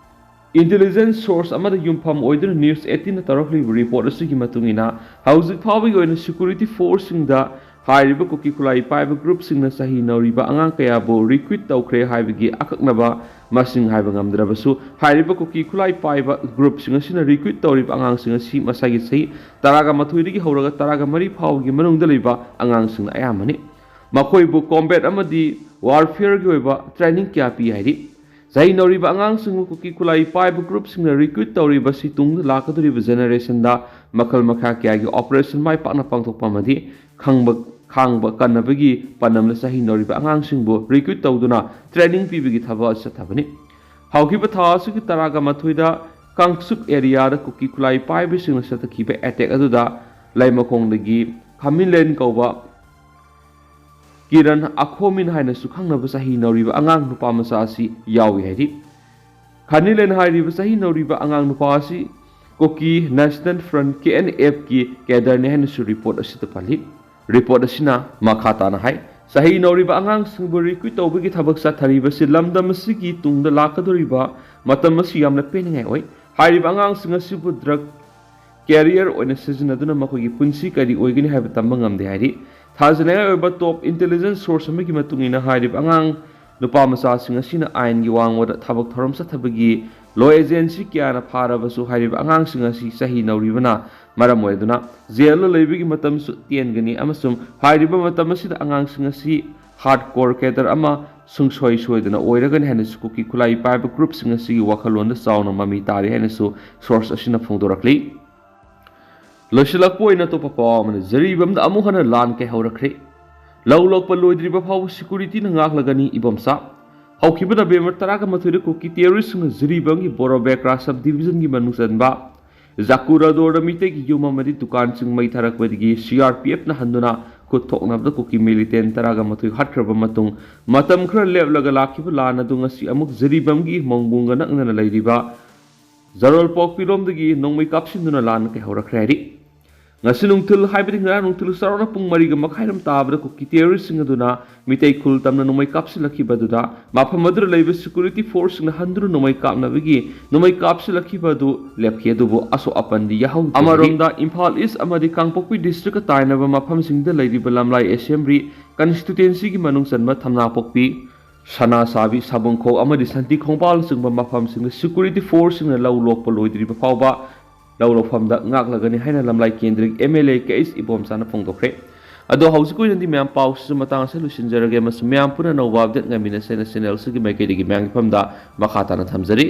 Intelligence source ꯑꯃꯗ ꯌꯨꯝꯐꯝ ꯑꯣꯏꯗꯨꯅ News eighteenꯅ ꯇꯧꯔꯛꯂꯤꯕ report ꯑꯁꯤꯒꯤ ꯃꯇꯨꯡ ꯏꯟꯅ, ꯍꯧꯖꯤꯛ ꯐꯥꯎꯕꯒꯤ ꯑꯣꯏꯅ security forceꯁꯤꯡꯗ ꯍꯥꯏꯔꯤꯕ ꯀꯨꯀꯤ ꯈꯨꯠꯂꯥꯏ ꯄꯥꯏꯕ ꯒ꯭ꯔꯨꯞꯁꯤꯡꯅ ꯆꯍꯤ ꯅꯧꯔꯤꯕ ꯑꯉꯥꯡ ꯀꯌꯥꯕꯨ ꯔꯤꯀ꯭ꯔꯨꯠ ꯇꯧꯈ꯭ꯔꯦ ꯍꯥꯏꯕꯒꯤ ꯑꯀꯛꯅꯕ ꯃꯁꯤꯡ ꯍꯥꯏꯕ ꯉꯝꯗ꯭ꯔꯕꯁꯨ, ꯍꯥꯏꯔꯤꯕ ꯀꯨꯀꯤ ꯈꯨꯠꯂꯥꯏ ꯄꯥꯏꯕ ꯒ꯭ꯔꯨꯞꯁꯤꯡ ꯑꯁꯤꯅ ꯔꯤꯀ꯭ꯔꯨꯠ ꯇꯧꯔꯤꯕ ꯑꯉꯥꯡꯁꯤꯡ ꯑꯁꯤ ꯃꯁꯥꯒꯤ ꯆꯍꯤ ꯇꯔꯥꯒ ꯃꯥꯊꯣꯏꯗꯒꯤ ꯍꯧꯔꯒ ꯇꯔꯥꯒ ꯃꯔꯤ ꯐꯥꯎꯕꯒꯤ ꯃꯅꯨꯡꯗ ꯂꯩꯕ ꯑꯉꯥꯡꯁꯤꯡꯅ ꯑꯌꯥꯝꯕꯅꯤ꯫ ꯃꯈꯣꯏꯕꯨ ꯀꯣꯝꯕꯦꯠ ꯑꯃꯗꯤ ꯋꯥꯔꯐꯤꯌꯔꯒꯤ ꯑꯣꯏꯕ ꯇ꯭ꯔꯦꯅꯤꯡ ꯀꯌꯥ ꯄꯤ ꯍꯥꯏꯔꯤ꯫ ꯆꯍꯤ ꯅꯧꯔꯤꯕ ꯑꯉꯥꯡꯁꯤꯡꯕꯨ ꯀꯨꯀꯤ ꯈꯨꯠꯂꯥꯏ ꯄꯥꯏꯕ ꯒ꯭ꯔꯨꯞꯁꯤꯡꯅ ꯔꯤꯀ꯭ꯔꯨꯠ ꯇꯧꯔꯤꯕꯁꯤ ꯇꯨꯡꯗ ꯂꯥꯛꯀꯗꯧꯔꯤꯕ ꯖꯦꯅꯦꯔꯦꯁꯟꯗ ꯃꯈꯜ ꯃꯈꯥ ꯀꯌꯥꯒꯤ ꯑꯣꯄꯔꯦꯁꯟ ꯃꯥꯏ ꯄꯥꯛꯅ ꯄꯥꯡꯊꯣꯛꯄ ꯑꯃꯗꯤ ꯈꯪꯕ ꯈꯥꯡꯕ ꯀꯟꯅꯕꯒꯤ ꯄꯥꯟꯗꯝꯗ ꯆꯍꯤ ꯅꯧꯔꯤꯕ ꯑꯉꯥꯡꯁꯤꯡꯕꯨ ꯔꯤꯀ꯭ꯔꯨꯠ ꯇꯧꯗꯨꯅ ꯇ꯭ꯔꯦꯅꯤꯡ ꯄꯤꯕꯒꯤ ꯊꯕꯛ ꯑꯁꯤ ꯆꯠꯊꯕꯅꯤ꯫ ꯍꯧꯈꯤꯕ ꯊꯥ ꯑꯁꯤꯒꯤ ꯇꯔꯥꯒ ꯃꯥꯊꯣꯏꯗ ꯀꯥꯡꯆꯨꯞ ꯑꯦꯔꯤꯌꯥꯗ ꯀꯨꯀꯤ ꯈꯨꯠꯂꯥꯏ ꯄꯥꯏꯕꯁꯤꯡꯅ ꯆꯠꯊꯈꯤꯕ ꯑꯦꯇꯦꯛ ꯑꯗꯨꯗ ꯂꯩꯃꯈꯣꯡꯗꯒꯤ ꯈꯥꯃꯤꯟꯂꯦꯟ ꯀꯧꯕ ꯀꯤꯔꯟ ꯑꯈꯣꯃꯤꯟ ꯍꯥꯏꯅꯁꯨ ꯈꯪꯅꯕ ꯆꯍꯤ ꯅꯧꯔꯤꯕ ꯑꯉꯥꯡ ꯅꯨꯄꯥ ꯃꯆꯥ ꯑꯁꯤ ꯌꯥꯎꯏ ꯍꯥꯏꯔꯤ꯫ ꯈꯥꯅꯤꯂꯦꯟ ꯍꯥꯏꯔꯤꯕ ꯆꯍꯤ ꯅꯧꯔꯤꯕ ꯑꯉꯥꯡ ꯅꯨꯄꯥ ꯑꯁꯤ ꯀꯨꯀꯤ ꯅꯦꯁꯅꯦꯜ ꯐ꯭ꯔꯟꯠ, ꯀꯦ ꯑꯦꯟ ꯑꯦꯐꯀꯤ ꯀꯦꯗꯔꯅꯤ ꯍꯥꯏꯅꯁꯨ ꯔꯤꯄꯣꯔꯠ ꯑꯁꯤꯗ ꯄꯜꯂꯤ꯫ ꯔꯤꯄꯣꯔꯠ ꯑꯁꯤꯅ ꯃꯈꯥ ꯇꯥꯅ ꯍꯥꯏ, ꯆꯍꯤ ꯅꯧꯔꯤꯕ ꯑꯉꯥꯡꯁꯤꯡꯕꯨ ꯔꯤꯀ꯭ꯔꯨꯠ ꯇꯧꯕꯒꯤ ꯊꯕꯛ ꯆꯠꯊꯔꯤꯕꯁꯤ ꯂꯝꯗꯝ ꯑꯁꯤꯒꯤ ꯇꯨꯡꯗ ꯂꯥꯛꯀꯗꯧꯔꯤꯕ ꯃꯇꯝ ꯑꯁꯤ ꯌꯥꯝꯅ ꯄꯦꯟꯅꯤꯡꯉꯥꯏ ꯑꯣꯏ꯫ ꯍꯥꯏꯔꯤꯕ ꯑꯉꯥꯡꯁꯤꯡ ꯑꯁꯤꯕꯨ ꯗ꯭ꯔꯒ ꯀꯦꯔꯤꯌꯔ ꯑꯣꯏꯅ ꯁꯤꯖꯤꯟꯅꯗꯨꯅ ꯃꯈꯣꯏꯒꯤ ꯄꯨꯟꯁꯤ ꯀꯔꯤ ꯑꯣꯏꯒꯅꯤ ꯍꯥꯏꯕ ꯇꯝꯕ ꯉꯝꯗꯦ ꯍꯥꯏꯔꯤ꯫ ꯊꯥꯖꯅꯤꯡꯉꯥꯏ ꯑꯣꯏꯕ ꯇꯣꯞ ꯏꯟꯇꯦꯂꯤꯖꯦꯟꯁ ꯁꯣꯔꯁ ꯑꯃꯒꯤ ꯃꯇꯨꯡ ꯏꯟꯅ, ꯍꯥꯏꯔꯤꯕ ꯑꯉꯥꯡ ꯅꯨꯄꯥ ꯃꯆꯥꯁꯤꯡ ꯑꯁꯤꯅ ꯑꯥꯏꯟꯒꯤ ꯋꯥꯡꯃꯗ ꯊꯕꯛ ꯊꯧꯔꯝ ꯆꯠꯊꯕꯒꯤ ꯂꯣ ꯑꯦꯖꯦꯟꯁꯤ ꯀꯌꯥꯅ ꯐꯥꯔꯕꯁꯨ, ꯍꯥꯏꯔꯤꯕ ꯑꯉꯥꯡꯁꯤꯡ ꯑꯁꯤ ꯆꯍꯤ ꯅꯧꯔꯤꯕꯅ ꯃꯔꯝ ꯑꯣꯏꯗꯨꯅ ꯖꯦꯜꯗ ꯂꯩꯕꯒꯤ ꯃꯇꯝꯁꯨ ꯇꯦꯟꯒꯅꯤ ꯑꯃꯁꯨꯡ ꯍꯥꯏꯔꯤꯕ ꯃꯇꯝ ꯑꯁꯤꯗ ꯑꯉꯥꯡꯁꯤꯡ ꯑꯁꯤ ꯍꯥꯔꯗ ꯀꯣꯔ ꯀꯦꯗꯔ ꯑꯃ ꯁꯨꯡꯁꯣꯏ ꯁꯣꯏꯗꯅ ꯑꯣꯏꯔꯒꯅꯤ ꯍꯥꯏꯅꯁꯨ ꯀꯨꯀꯤ ꯈꯨꯠꯂꯥꯏ ꯄꯥꯏꯕ ꯒ꯭ꯔꯨꯞꯁꯤꯡ ꯑꯁꯤꯒꯤ ꯋꯥꯈꯜꯂꯣꯟꯗ ꯆꯥꯎꯅ ꯃꯃꯤ ꯇꯥꯔꯤ ꯍꯥꯏꯅꯁꯨ ꯁꯣꯔꯁ ꯑꯁꯤꯅ ꯐꯣꯡꯗꯣꯔꯛꯂꯤ꯫ ꯂꯣꯏꯁꯤꯜꯂꯛꯄ ꯑꯣꯏꯅ ꯑꯇꯣꯞꯄ ꯄꯥꯎ ꯑꯃꯅ, ꯖꯤꯔꯤꯕꯥꯝꯗ ꯑꯃꯨꯛ ꯍꯟꯅ ꯂꯥꯟ ꯀꯩꯍꯧꯔꯛꯈ꯭ꯔꯦ꯫ ꯂꯧ ꯂꯣꯛꯄ ꯂꯣꯏꯗ꯭ꯔꯤꯕ ꯐꯥꯎꯕ ꯁꯦꯀꯨꯔꯤꯇꯤꯅ ꯉꯥꯛꯂꯒꯅꯤ ꯏꯕꯣꯝꯆꯥ꯫ ꯍꯧꯈꯤꯕ ꯅꯕꯦꯝꯕꯔ ꯇꯔꯥꯒ ꯃꯥꯊꯣꯏꯗ ꯀꯨꯀꯤ ꯇꯦꯔꯣꯔꯤꯁ꯭ꯠꯁꯤꯡꯅ ꯖꯤꯔꯤꯕꯥꯝꯒꯤ ꯕꯣꯔꯣꯕꯦꯀ꯭ꯔꯥ ꯁꯕ ꯗꯤꯕꯤꯖꯟꯒꯤ ꯃꯅꯨꯡ ꯆꯟꯕ ꯖꯥꯀꯨꯔꯥꯗꯣꯔꯗ ꯃꯤꯇꯩꯒꯤ ꯌꯨꯝ ꯑꯃꯗꯤ ꯗꯨꯀꯥꯟꯁꯤꯡ ꯃꯩ ꯊꯥꯔꯛꯄꯗꯒꯤ ꯁꯤ ꯑꯥꯔ ꯄꯤ ꯑꯦꯐꯅ ꯍꯟꯗꯨꯅ ꯈꯨꯠ ꯊꯣꯛꯅꯕꯗ ꯀꯨꯀꯤ ꯃꯤꯂꯤꯇꯦꯟ ꯇꯔꯥꯒ ꯃꯥꯊꯣꯏ ꯍꯥꯠꯈ꯭ꯔꯕ ꯃꯇꯨꯡ, ꯃꯇꯝ ꯈꯔ ꯂꯦꯞꯂꯒ ꯂꯥꯛꯈꯤꯕ ꯂꯥꯟ ꯑꯗꯨ ꯉꯁꯤ ꯑꯃꯨꯛ ꯖꯤꯔꯤꯕꯥꯝꯒꯤ ꯃꯣꯡꯕꯨꯡꯒ ꯅꯛꯅꯅ ꯂꯩꯔꯤꯕ ꯖꯔꯣꯜꯄꯣꯛꯄꯤꯔꯣꯝꯗꯒꯤ ꯅꯣꯡꯃꯩ ꯀꯥꯞꯁꯤꯟꯗꯨꯅ ꯂꯥꯟ ꯀꯩꯍꯧꯔꯛꯈ꯭ꯔꯦ ꯍꯥꯏꯔꯤ꯫ ꯉꯁꯤ ꯅꯨꯡꯊꯤꯜ, ꯍꯥꯏꯕꯗꯤ ꯉꯔꯥꯡ ꯅꯨꯡꯊꯤꯜ ꯆꯥꯎꯔꯥꯛꯅ ꯄꯨꯡ ꯃꯔꯤꯒ ꯃꯈꯥꯏꯔꯣꯝ ꯇꯥꯕꯗ ꯀꯨꯀꯤ terroristꯁꯤꯡ ꯑꯗꯨꯅ ꯃꯤꯇꯩ ꯈꯨꯜ ꯇꯝꯅ ꯅꯣꯡꯃꯩ ꯀꯥꯞꯁꯤꯜꯂꯛꯈꯤꯕ ꯑꯗꯨꯗ ꯃꯐꯝ ꯑꯗꯨꯗ ꯂꯩꯕ security forceꯁꯤꯡꯅ ꯍꯟꯗꯨꯅ ꯅꯣꯡꯃꯩ ꯀꯥꯞꯅꯕꯒꯤ ꯅꯣꯡꯃꯩ ꯀꯥꯞꯁꯤꯜꯂꯛꯈꯤꯕ ꯑꯗꯨ ꯂꯦꯞꯈꯤ, ꯑꯗꯨꯕꯨ ꯑꯁꯣꯛ ꯑꯄꯟꯗꯤ ꯌꯥꯍꯧꯗꯦ꯫ ꯑꯃꯔꯣꯝꯗ, ꯏꯝꯐꯥꯜ ꯏꯁ ꯑꯃꯗꯤ ꯀꯥꯡꯄꯣꯛꯄꯤ districtꯀ ꯇꯥꯏꯅꯕ ꯃꯐꯝꯁꯤꯡꯗ ꯂꯩꯔꯤꯕ ꯂꯝꯂꯥꯏ assembly constituencyꯒꯤ ꯃꯅꯨꯡ ꯆꯟꯕ ꯊꯝꯅꯥꯄꯣꯛꯄꯤ, ꯁꯅꯥꯁꯥꯕꯤ, ꯁꯥꯕꯨꯡꯈꯣꯛ ꯑꯃꯗꯤ ꯁꯟꯇꯤ ꯈꯣꯡꯕꯥꯜꯅꯆꯤꯡꯕ ꯃꯐꯝꯁꯤꯡꯗ security forceꯁꯤꯡꯅ ꯂꯧ ꯂꯣꯛꯄ ꯂꯣꯏꯗ꯭ꯔꯤꯕ ꯐꯥꯎꯕ ꯂꯧ ꯂꯣꯛꯐꯝꯗ ꯉꯥꯛꯂꯒꯅꯤ ꯍꯥꯏꯅ ꯂꯝꯂꯥꯏ ꯀꯦꯟꯗ꯭ꯔꯒꯤ MLA ꯀꯦ ꯑꯩꯆ ꯏꯕꯣꯝꯆꯥꯅ ꯐꯣꯡꯗꯣꯛꯈ꯭ꯔꯦ꯫ ꯑꯗꯣ ꯍꯧꯖꯤꯛꯀꯤ ꯑꯣꯏꯅꯗꯤ ꯃꯌꯥꯝ ꯄꯥꯎꯁꯤꯁꯨ ꯃꯇꯥꯡ ꯑꯁꯤꯗ ꯂꯣꯏꯁꯤꯟꯖꯔꯒꯦ, ꯑꯃꯁꯨꯡ ꯃꯌꯥꯝ ꯄꯨꯟꯅ ꯑꯅꯧꯕ update ꯉꯥꯏꯃꯤꯟꯅꯁꯦꯅ channel ꯑꯁꯤꯒꯤ ꯃꯥꯏꯀꯩꯗꯒꯤ ꯃꯌꯥꯝꯒꯤ ꯃꯐꯝꯗ ꯃꯈꯥ ꯇꯥꯅ ꯊꯝꯖꯔꯤ꯫